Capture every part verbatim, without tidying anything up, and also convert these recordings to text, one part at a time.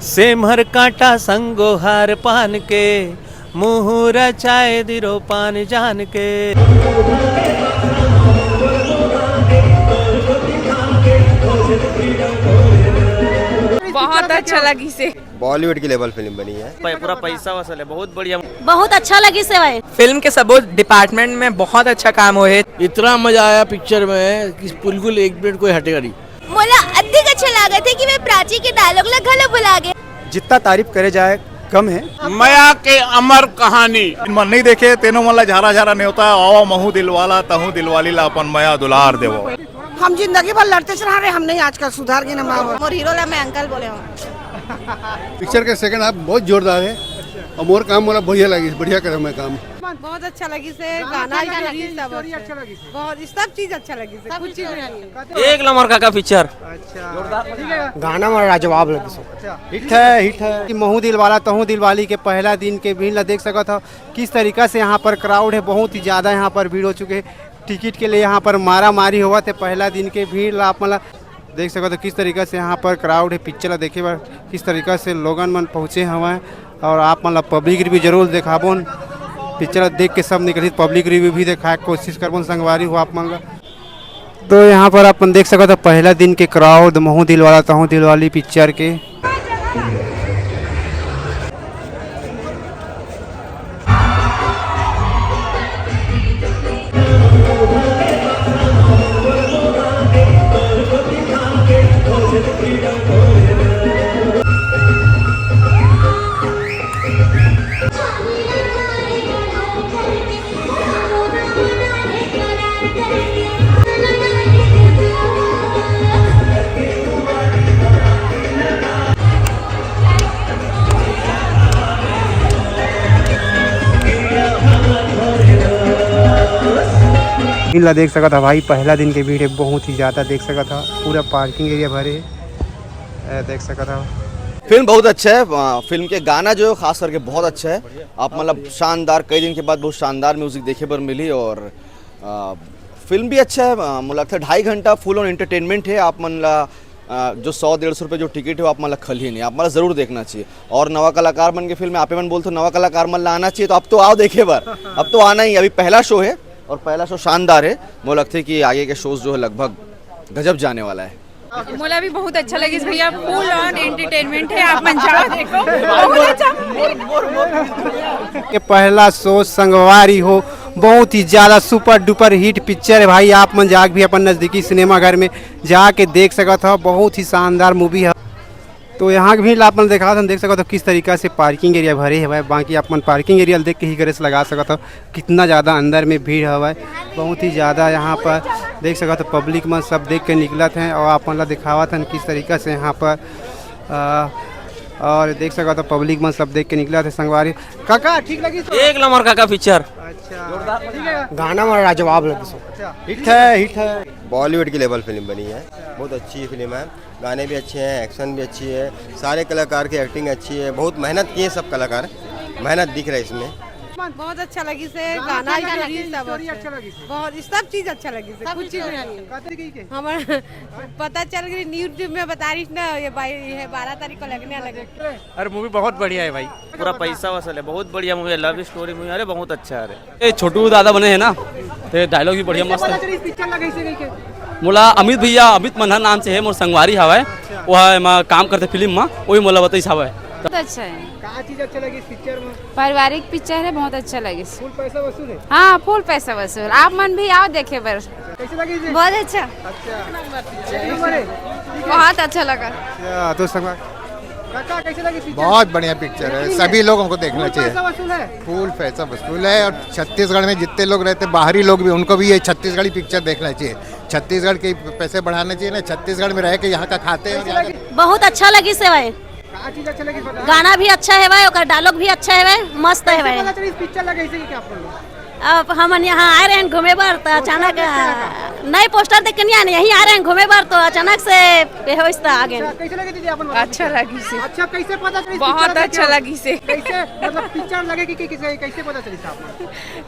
सेमर कांटा संगोहार पान के, मुहूरा चाय दिरो पान जान के। बहुत अच्छा लगी से। बॉलीवुड की लेवल फिल्म बनी है। पूरा पैसा वसूल है, बहुत बढ़िया। बहुत अच्छा लगी से भाई। फिल्म के सबो डिपार्टमेंट में बहुत अच्छा काम हुए है। इतना मजा आया पिक्चर में कि बिल्कुल एक मिनट कोई हटेगा नहीं। मोला अधिक अच्छा लागत है कि मैं प्राची के डायलॉग ला घलो भुला गए। जितना तारीफ करे जाए कम है। मया के अमर कहानी। मन नहीं देखे तेनो मन ला झारा झारा नेवता, आवा महू दिलवाला तहू दिलवाली ला अपन मया दुलार देवो। हम जिंदगी भर लड़ते चला रहे, हम नहीं आजकल सुधार गए ना माँ बाप। मोर हीरो ला मैं अंकल बोले हूँ। पिक्चर के सेकंड हाफ बहुत जोरदार है और मोर काम मोला बढ़िया लगी, बढ़िया करे मैं काम। बहुत अच्छा लगी से, गाना भी लगी, सब अच्छा। बहुत, सब चीज अच्छा लगी से, कुछ चीज नहीं। एक नंबर काका पिक्चर। अच्छा, ठीक है। गाना मारा लाजवाब लगी से। अच्छा, हिट है, हिट है। महू दिलवाला तहू दिलवाली के पहला दिन के भीड़ ला देख सकत हो, किस तरीका से यहाँ पर क्राउड है, बहुत ही ज्यादा यहाँ पर भीड़ हो चुके हैं। टिकट के लिए यहाँ पर मारा मारी हुआ थे पहला दिन के भीड़ ला आप मतलब देख सकत हो किस तरीका से यहाँ पर क्राउड है पिक्चर ला देखे बर, किस तरीका से लोगन मन पहुँचे हवय। और आप मन ला पब्लिक रिव्यू जरूर देखाबोन, पिक्चर ला देख के सब निकलही, पब्लिक रिव्यू भी देखाए के कोशिश करबोन संगवारी हो आप मन ला। तो यहाँ पर अपन देख सकत हो पहला दिन के क्राउड महू दिलवाला तहू दिलवाली पिक्चर के। इन ला देख सकत हा भाई, पहला दिन के भीड़ है, बहुत ही ज्यादा देख सकत हा, पूरा पार्किंग एरिया भरे है, ए, देख सकत हा। फिल्म बहुत अच्छा है। अ, फिल्म के गाना जो है खास करके बहुत अच्छा है। आप मतलब शानदार, कई दिन के बाद बहुत शानदार म्यूजिक देखे बर मिली और अ, फिल्म भी अच्छा है। अ, मुझे लगता है ढाई घंटा फुल ऑन एंटरटेनमेंट है। आप मन ला अ, जो सौ डेढ़ सौ रुपये जो टिकट है वो आप मन ला खलही नहीं, आप मन ला जरूर देखना चाहिए। और नवा कलाकार मन के फिल्म में आपे मन बोलते हो नवा कलाकार मन ला आना चाहिए, तो अब तो आओ देखे बर, अब तो आना ही। अभी पहला शो है और पहला शो शानदार है। मुझे लगता है कि आगे के शोज जो है लगभग गजब जाने वाला है। मोला भी बहुत अच्छा लगिस भैया, फुल ऑन एंटरटेनमेंट है, आप मन जाओ देखो, बहुत अच्छा। ये पहला शो संगवारी हो, बहुत ही ज्यादा सुपर डुपर हिट पिक्चर है भाई। आप मन जाके भी अपन नजदीकी सिनेमा घर में जाके देख सकत हो, बहुत ही शानदार मूवी है। तो यहाँ के भीड़ आप मन देखा था, देख सकत हो किस तरीका से पार्किंग एरिया भरे हवय। बाकी आप मन पार्किंग एरिया देख के ही गैस लगा सकत हो कितना ज़्यादा अंदर में भीड़ हवय, बहुत ही ज़्यादा। यहाँ पर देख सकत हो पब्लिक मन सब देख के निकलत हैं और आप मन ला दिखावत हन किस तरीका से यहाँ पर अ, और देख सकत हो पब्लिक मन सब देख के निकलत है संगवारी। काका ठीक लगी? एक नंबर काका पिक्चर। अच्छा, ठीक है। गाना मारा लाजवाब लगी सो। अच्छा, हिट है, हिट है। बॉलीवुड की लेवल फिल्म बनी है, बहुत अच्छी फिल्म है। गाने भी अच्छे हैं, एक्शन भी अच्छी है, सारे कलाकार की एक्टिंग अच्छी है, बहुत मेहनत किए सब कलाकार, मेहनत दिख रहा है इसमें। बहुत अच्छा लगी से, गाना भी लगी, सब अच्छा लगी से। बहुत, सब चीज अच्छा लगी से, कुछ चीज नहीं। हमारा पता चल गई, न्यूज में बता रही ना, ये भाई, ये बारह तारीख को लगने लगे। अरे मूवी बहुत बढ़िया है भाई। पूरा पैसा वसूल है, बहुत बढ़िया मूवी है, लव स्टोरी मूवी। अरे बहुत अच्छा है। अरे ये छोटू दादा बने हैं ना, तो डायलॉग भी बढ़िया मस्त है। पिक्चर लगा इसे कहीं के? मोला अमित भैया, अमित मनहर नाम से है, मोर संगवारी हवय, वो है एमा काम करते फिल्म में, वही मोला बताइस हवय। बहुत अच्छा है। का चीज अच्छा लगी इस पिक्चर में? पारिवारिक पिक्चर है, बहुत अच्छा लगे। फुल पैसा वसूल है? हाँ, फुल पैसा वसूल। आप मन भी आओ देखे बर। कैसे लगी इसे? बहुत अच्छा। अच्छा, एक नंबर है। बहुत अच्छा लगा। अच्छा, तो संगवारी काका, कैसे लगी पिक्चर? बहुत बढ़िया पिक्चर है, सभी लोगों को देखना चाहिए। फुल पैसा वसूल है? फुल पैसा वसूल है। और छत्तीसगढ़ में जितने लोग रहते, बाहरी लोग भी, उनको भी ये छत्तीसगढ़ी पिक्चर देखना चाहिए। छत्तीसगढ़ के पैसे बढ़ाना चाहिए ना, छत्तीसगढ़ में रह के यहाँ का खाते हैं और यहाँ का बहुत अच्छा लगी सेवाएं। का चीज अच्छा लगी, बताओ। गाना भी अच्छा है भाई, ओकर डायलॉग भी अच्छा है भाई, मस्त है भाई। कैसे पता चली इस पिक्चर लगे इसे कि क्या आप लोग? अब हमन यहाँ आए रहे हैं घूमे बर, तो अचानक, अच्छा, अच्छा। नहीं, पोस्टर देख के नहीं आने, यहीं आ रहे हैं घूमे बर, तो अचानक से बेहोश था, आ गए। अच्छा, कैसे लगे दीदी अपन? अच्छा लगिस हे। अच्छा, कैसे पता चली? बहुत अच्छा लगिस हे। कैसे, मतलब, पिक्चर लगे कि, कि, कि कैसे पता चली आप?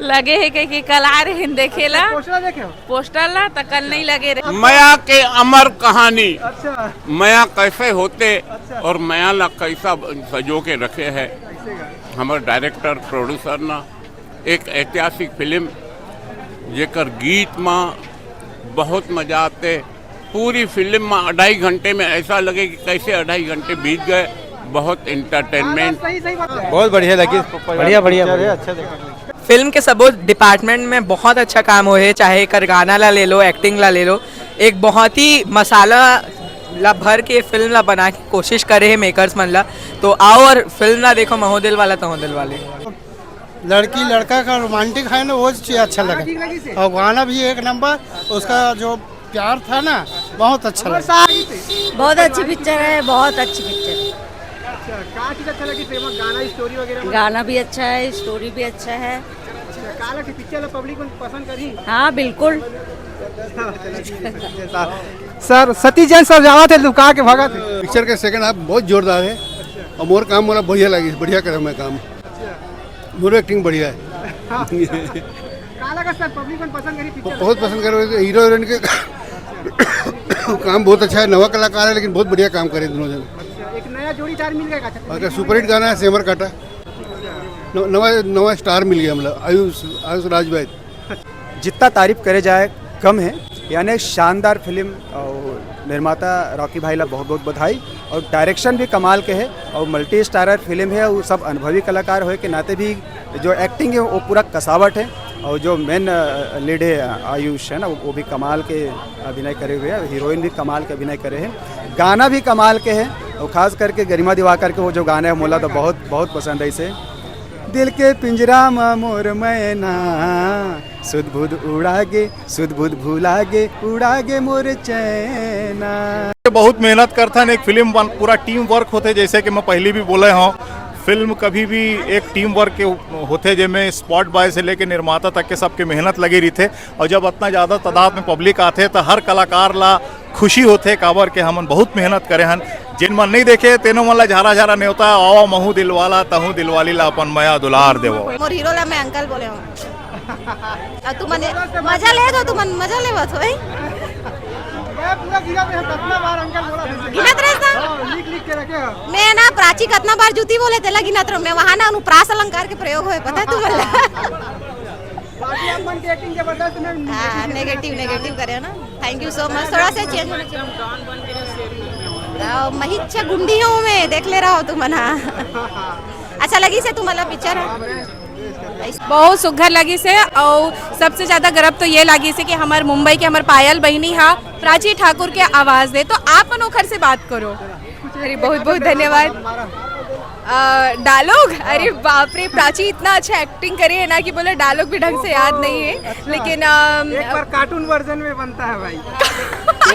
लगे हे कि, कि कल आ रहे हैं देखे ला। पोस्टर देखे हो? पोस्टर ला तो कल नहीं लगे रहे। मया के अमर कहानी। अच्छा। मया कैसे होते अच्छा। और मया ला कैसा सजो के रखे है हमारे डायरेक्टर प्रोड्यूसर ना। एक ऐतिहासिक फिल्म, जेकर गीत में बहुत मजा आते। पूरी फिल्म में अढ़ाई घंटे में ऐसा लगे कि कैसे अढ़ाई घंटे बीत गए। बहुत एंटरटेनमेंट। बहुत बढ़िया लगी। बढ़िया बढ़िया बढ़िया। अच्छा। फिल्म के सबो डिपार्टमेंट में बहुत अच्छा काम होए हे, चाहे एकर गाना ला ले लो, एक्टिंग ला ले लो। एक बहुत ही मसाला ला भर के फिल्म ला बना के कोशिश करे हे मेकर्स मन ला। तो आओ और फिल्म ला देखो, महू दिल वाला तहू दिल वाले। लड़की लड़का का रोमांटिक है ना, वो चीज अच्छा लगे। और गाना भी एक नंबर, उसका जो प्यार था ना, बहुत अच्छा लगा। बहुत अच्छी पिक्चर है, बहुत अच्छी पिक्चर है। अच्छा, का चीज अच्छा लगी फिल्म? गाना, स्टोरी वगैरह में? गाना भी अच्छा है, स्टोरी भी अच्छा है। अच्छा, का लगे पिक्चर ला पब्लिक मन पसंद करही? हाँ, बिल्कुल। Sir, Satish Jain sir Java थे लुका के भगत। पिक्चर के सेकंड हाफ बहुत जोरदार है और मोर काम मोला बढ़िया लगी, बढ़िया करे मैं काम। मोर एक्टिंग बढ़िया है। का लगा सर, पब्लिक मन पसंद करी पिक्चर? बहुत पसंद करे, हीरो हीरोइन के काम बहुत अच्छा है, नवा कलाकार है लेकिन बहुत बढ़िया काम करे दोनों जन। अच्छा, एक नया जोड़ीदार मिल गया। अच्छा, अगर सुपरहिट गाना है सेमर काटा, न- नवा नवा स्टार मिल गया, मतलब आयुष आयुष राजभाई। जितना तारीफ करे जाए कम है। यानी शानदार फिल्म और निर्माता रॉकी भाई ला बहुत बहुत बधाई। और डायरेक्शन भी कमाल के है और मल्टी स्टारर फिल्म है। वो सब अनुभवी कलाकार होए के नाते भी जो एक्टिंग है वो पूरा कसावट है। और जो मेन लीड है आयुष है ना, वो वो भी कमाल के अभिनय करे हुए हैं, हीरोइन भी कमाल के अभिनय करे हैं, गाना भी कमाल के है। और खास करके गरिमा दिवाकर के वो जो गाना है मोला तो बहुत बहुत पसंद है इसे। दिल के पिंजरा मा मोर मैना सुध बुध उड़ा गे, सुध बुध भुला गे, उड़ा गे मोर चैना। बहुत मेहनत करथन एक फिल्म बन, पूरा टीम वर्क होथे, जैसे कि मैं पहले भी बोले हूँ, फिल्म कभी भी एक टीम वर्क के होथे, जेमे स्पॉट बॉय से लेके निर्माता तक के सबके मेहनत लगे रहिथे। और जब इतना ज़्यादा तादाद में पब्लिक आथे तो हर कलाकार ला खुशी होथे, काबर के हमन बहुत मेहनत करे हन। जिन मन नहीं देखे तेनो मन ला झारा झारा नेवता, आवा महू दिलवाला तहू दिलवाली ला अपन मया दुलार देवो। मोर हीरो ला मैं अंकल बोले हूँ। अब तू मने मजा ले तो तू मन मजा ले बस भाई। मैं पूरा गिनत रहे, कितना बार अंकल बोला था। गिनत रहे था? हाँ, लिख लिख के रखे हो। मैं ना प्राची कितना बार जूती बोले तेला गिनत रहो। मैं वहाँ ना अनुप्रास अलंकार के प्रयोग होए, पता है तू बोला। बाकी आप मन की एक्टिंग जबरदस्त। मैं हाँ, नेगेटिव नेगेटिव करे ना। Thank you so much. थोड़ा सा चेंज होना चाहिए। आओ, महिच्छा गुंडी हूँ मैं, देख ले रहा हो तुम ना। अच्छा लगी से तुम्हाला पिक्चर? बहुत सुघर लगी से। और सबसे ज्यादा गर्व तो ये लगी से कि हमारे मुंबई के हमारे पायल बहनी हा प्राची ठाकुर के आवाज दे, तो आप मन ओखर से बात करो। अरे बहुत बहुत धन्यवाद। अ, डायलॉग, अरे बाप रे, प्राची इतना अच्छा एक्टिंग करी है ना कि बोले डायलॉग भी ढंग से याद नहीं है। लेकिन अम, एक बार कार्टून वर्जन में बनता है भाई।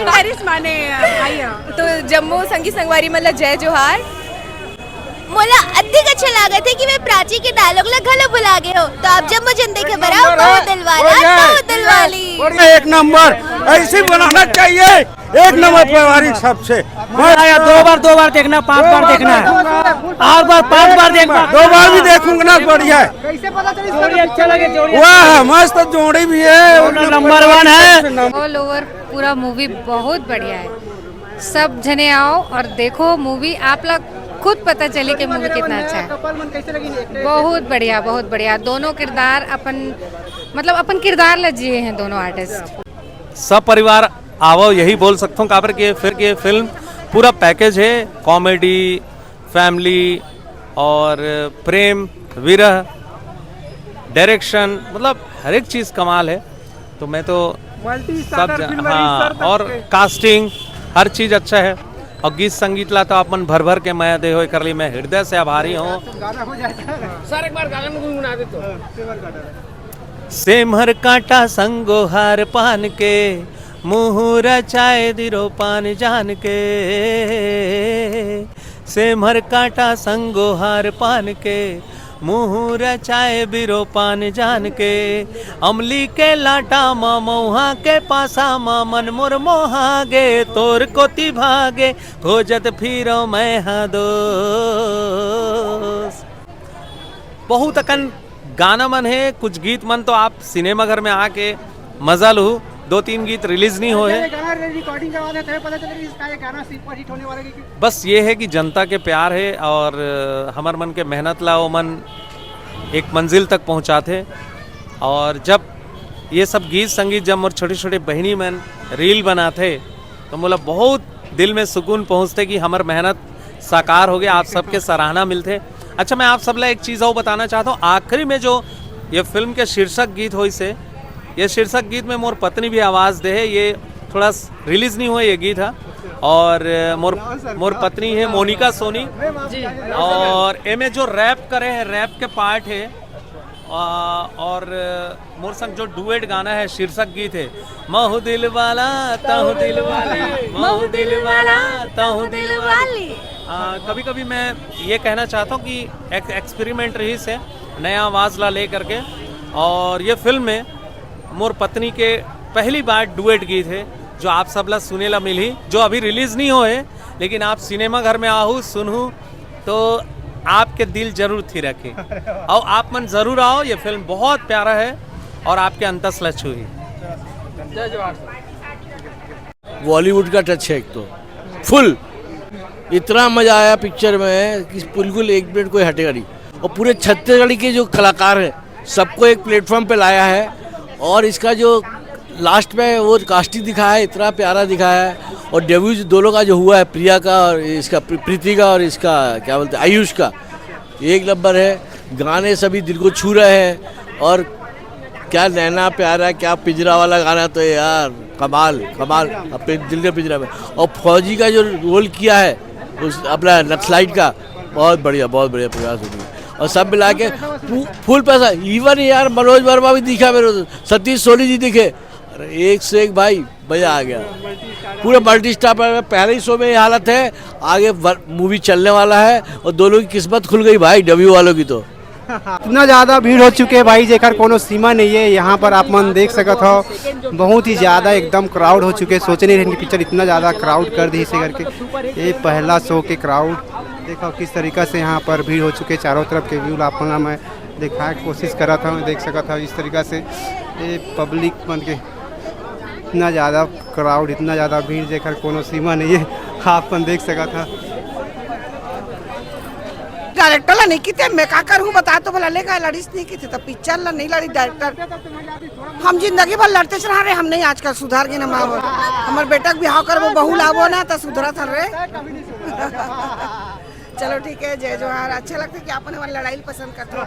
बारिश माने, अ, भाई, अ, तो जम्मो संगी संगवारी मतलब जय जोहार। मोला अधिक अच्छा लागत है कि मैं प्राची के डायलॉग ला घलो भुला गए हो, तो आप जब मुझे देखे बराबर बहुत दिलवाला, बहुत दिलवाली। एक नंबर, ऐसे बनाना चाहिए। एक नंबर पारिवारिक सबसे। मजा आया, दो बार, दो बार देखना, पांच बार देखना है, हर बार पांच बार देखना। दो बार भी देखूंगा ना, बढ़िया है। कैसे पता चली? अच्छा लगे जोड़ी। वाह, मस्त जोड़ी भी है। नंबर वन है। ऑल ओवर पूरा मूवी बहुत बढ़िया है। सब जने आओ और देखो मूवी, आप लोग खुद पता चले कि मूवी कितना अच्छा है। बहुत बढ़िया, बहुत बढ़िया। दोनों किरदार अपन, मतलब अपन किरदार ला जिए हैं दोनों आर्टिस्ट। सब परिवार आवो, यही बोल सकता हूँ। काबर के फिर के फिल्म पूरा पैकेज है, कॉमेडी, फैमिली और प्रेम, विरह, डायरेक्शन, मतलब हर एक चीज़ कमाल है। तो मैं तो सब जन, हाँ, और कास्टिंग, हर चीज़ अच्छा है। और गीत संगीत ला तो आप मन भर भर के मया दे हो, एकर लिए मैं हृदय से आभारी हूँ। सर, एक बार गाना गुनगुना दे तो। सेमर कांटा संगोहार पान के, मुहूरा चाय दिरो पान जान के। सेमर कांटा संगोहार पान के, मुहूं रचाए बिरो पान जान के, अमली के लाटा म मउहा के पासा म, मन मोर मोहा गे तोर कोती भागे, खोजत फिरो मैं हा दोस्त। बहुत अकन गाना मन हे, कुछ गीत मन तो आप सिनेमा घर में आके मजा लू। दो तीन गीत रिलीज नहीं होए हे। गाना रिकॉर्डिंग करवा देते हैं, पता चले कि इसका ये गाना सुपर हिट होने वाला है कि बस ये है कि जनता के प्यार है और हमर मन के मेहनत ला वो मन एक मंजिल तक पहुँचाथे। और जब ये सब गीत संगीत जब मोर छोटे छोटे बहिनी मन रील बनाथे तो मोला बहुत दिल में सुकून पहुँचथे कि हमर मेहनत साकार हो गया, आप सबके सराहना मिलथे। अच्छा, मैं आप सबला एक चीज़ और बताना चाहता हूँ, आखिरी में जो ये फिल्म के शीर्षक गीत होइसे, ये शीर्षक गीत में मोर पत्नी भी आवाज़ दे है, ये थोड़ा रिलीज नहीं हुआ ये गीत है। और अ, मोर मोर पत्नी है मोनिका सोनी। जी। और एमे जो रैप करे हैं, रैप के पार्ट है, अ, और अ, मोर संग जो डुएट गाना है, शीर्षक गीत है, महू दिल वाला तहू दिल वाली, महू दिल वाला तहू दिल वाली। कभी कभी मैं ये कहना चाहता हूँ कि एक एक्सपेरिमेंट रही से नया आवाज़ ला ले करके। और ये फिल्म में मोर पत्नी के पहली बार डुएट गीत है, जो आप सब ला सुने ला मिलही, जो अभी रिलीज नहीं होए, लेकिन आप सिनेमा घर में आहू सुनहू तो आपके दिल जरूर थिरके। और आप मन जरूर आओ, ये फिल्म बहुत प्यारा है और आपके अंतस ला छूही। बॉलीवुड का टच है एक तो फुल। इतना मजा आया पिक्चर में कि बिल्कुल एक मिनट कोई हटेगा नहीं। और पूरे छत्तीसगढ़ के जो कलाकार हैं, सबको एक प्लेटफॉर्म पे लाया है। और इसका जो लास्ट में वो कास्टिंग दिखाया है, इतना प्यारा दिखाया है। और डेब्यू दोनों का जो हुआ है, प्रिया का और इसका प्री- प्रीति का और इसका क्या बोलते हैं, आयुष का, एक नंबर है। गाने सभी दिल को छू रहे हैं। और क्या नैना प्यारा, क्या पिंजरा वाला गाना, तो यार कमाल कमाल, अपने दिल के पिंजरा में। और फौजी का जो रोल किया है उस अपना नक्सलाइट का, बहुत बढ़िया, बहुत बढ़िया प्रयास होगी। और सब मिला के फुल पैसा, इवन यार मनोज वर्मा भी दिखा मेरे को, सतीश सोनी जी दिखे। अरे एक से एक भाई, मजा आ गया। पूरे मल्टी स्टार पर पहले ही शो में ये हालत है, आगे मूवी चलने वाला है। और दोनों की किस्मत खुल गई भाई, डब्ल्यू वालों की तो। इतना ज़्यादा भीड़ हो चुके हैं भाई, जेकर कोनो सीमा नहीं है। यहाँ पर आप मन देख सकत हो, बहुत ही ज़्यादा एकदम क्राउड हो चुके हैं। सोचे नहीं रहे कि पिक्चर इतना ज़्यादा क्राउड कर दी इसे करके। ये पहला शो के क्राउड देखो किस तरीका से यहाँ पर भीड़ हो चुके हैं। चारों तरफ के व्यू आप मन मैं दिखाए के कोशिश करत हूँ, देख सकत हो इस तरीका से ये पब्लिक मन के इतना ज़्यादा क्राउड, इतना ज़्यादा भीड़ जेकर कोनो सीमा नहीं है। आप मन देख सकत हो। डायरेक्टर ला नहीं किते, मैं का करूँ बता तो बोला, लेगा लड़ीस नहीं किते, तो पिक्चर ला नहीं लड़ी डायरेक्टर। हम जिंदगी भर लड़ते चला रहे, हम नहीं आजकल सुधार के ना माँ। हमारे बेटा के बिहाव करबो, बहू लाबो ना तो सुधरा था रे। चलो ठीक है, जय जोहार। अच्छा लगता है कि अपन हमारी लड़ाई पसंद करते हो।